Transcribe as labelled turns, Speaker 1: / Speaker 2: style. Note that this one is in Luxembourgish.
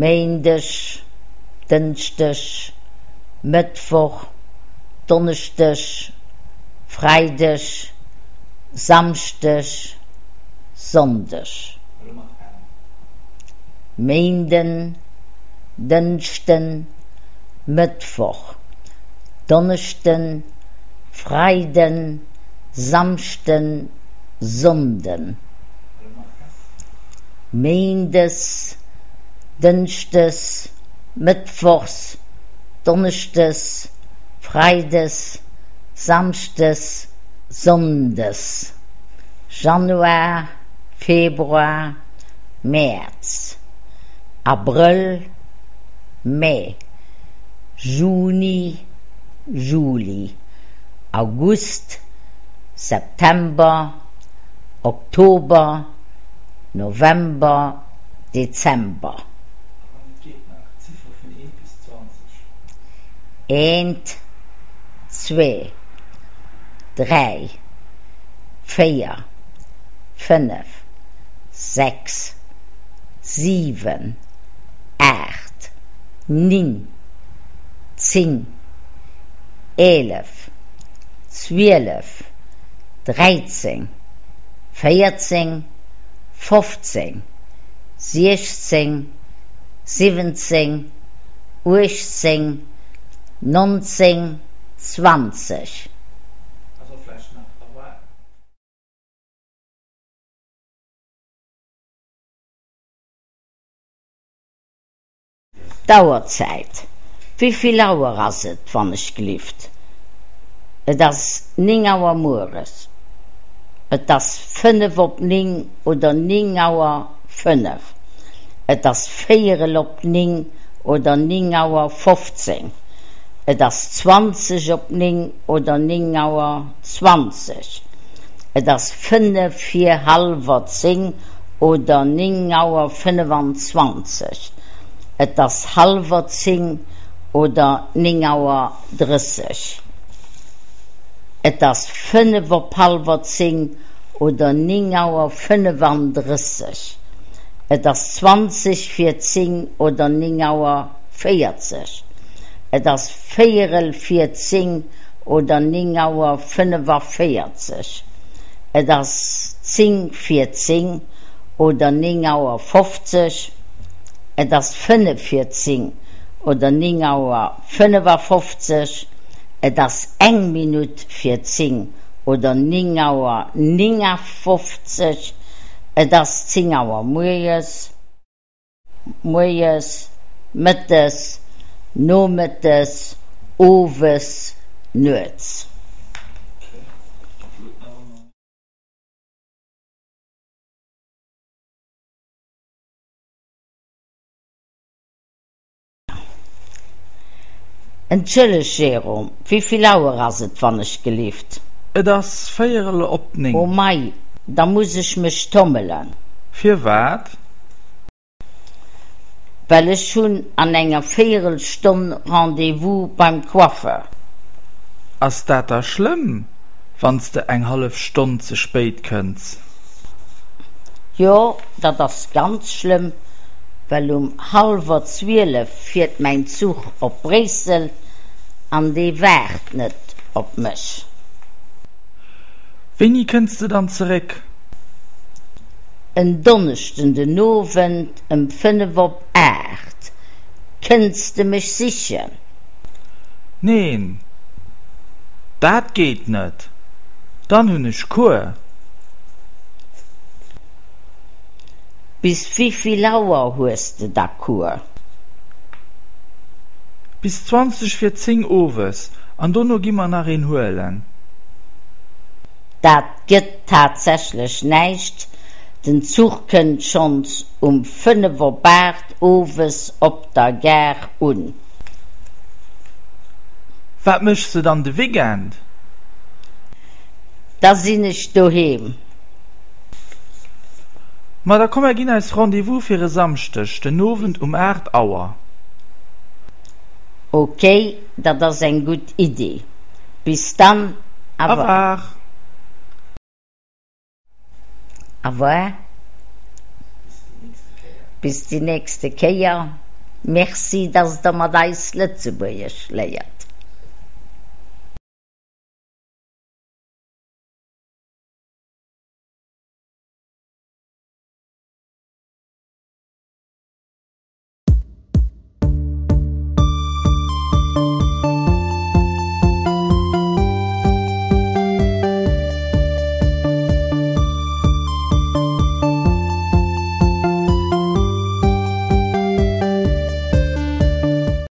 Speaker 1: Méindeg, Dënschdeg, Mëttwoch, Donneschdeg, Freideg, Samschdeg, Sonndeg. Méinden, Dënschden, Mëttwoch, Donneschden, Freiden, Samschden, Sonnden. Méindes, Dënschdes, Mëttwochs, Donneschdes, Freides, Samschdes, Sonndes, Januar, Februar, Mäerz, Abrëll, Mee, Juni, Juli, August, September, Oktober, November, Dezember. Eent, zwee, dräi, 4, 5, 6, 7, 8, 9, 10, 11, 12, 13, 14, 15, 16, 17, 18, 19, 20. D'Auerzäit, Wéivill Auer ass et, wann ech glift? Et ass 9 Auer mueres. Et ass 5 op 9 oder 9 Auer 5. Et ass véierel op 9 oder 9 Auer 15. Et ass 20 op 9 oder 9 Auer 20. Et ass 5 vir hallwer 10 oder 9 Auer 25. Et ass hallwer 10 oder 9 Auer 30. Et ass 5 op hallwer 10 oder 9 Auer 35. Et ass 20 vir 10 oder 9 Auer 40. Et ass véierel vir 10 oder 9 Auer 45. Et ass 10 vir 10 oder 9 Auer 50. Et ass 5 vir 10 oder 9 Auer 55. Et ass eng Minutt vir 10 oder 9 Auer 59. Et ass 10 Auer mueres. Moies, mëttes, nomëttes, owes, nuets. Entschëlleg Jérôme, wéivill Auer ass et wannechgelift?
Speaker 2: Et ass véierel op 9.
Speaker 1: Oh mei, da muss ech mech tommelen.
Speaker 2: Firwat?
Speaker 1: Well ech hunn an enger Véierelstonn Rendez-vous beim Coiffeur.
Speaker 2: Ass dat da schlëmm, wann s de eng hallef Stonn ze spéit kënns?
Speaker 1: Jo, dat ass ganz schlëmm, well um hallwer 12 fiert mäin Zuch op Bréissel an dee waart net op mech.
Speaker 2: Wéini kënns de dann zeréck?
Speaker 1: En Donneschden den Owend ëm 5 op 8. Kënns de mech sichen?
Speaker 2: Neen, dat geet net, dann hunn ech Cours.
Speaker 1: Bis wéivill Auer hues de da Cours?
Speaker 2: Bis 20 vir 10 owes, an dono gi mer nach een huelen.
Speaker 1: Dat gëtt tatsächlech näischt, den Zuch kënnt schonns um 5 op 8 owes op der Gare un.
Speaker 2: Wat méchs de dann de Weekend?
Speaker 1: Da sinn ech doheem.
Speaker 2: Ma da komm mer ginn eis Rendez-vous fir e Samschdeg den Owend um 8 Auer.
Speaker 1: Ok, dat ass eng gutt Iddi. Bis dann,
Speaker 2: Au revoir.
Speaker 1: Au revoir. Bis déi nächste Kéier. Merci, dass Der mat eis Lëtzebuergesch léiert.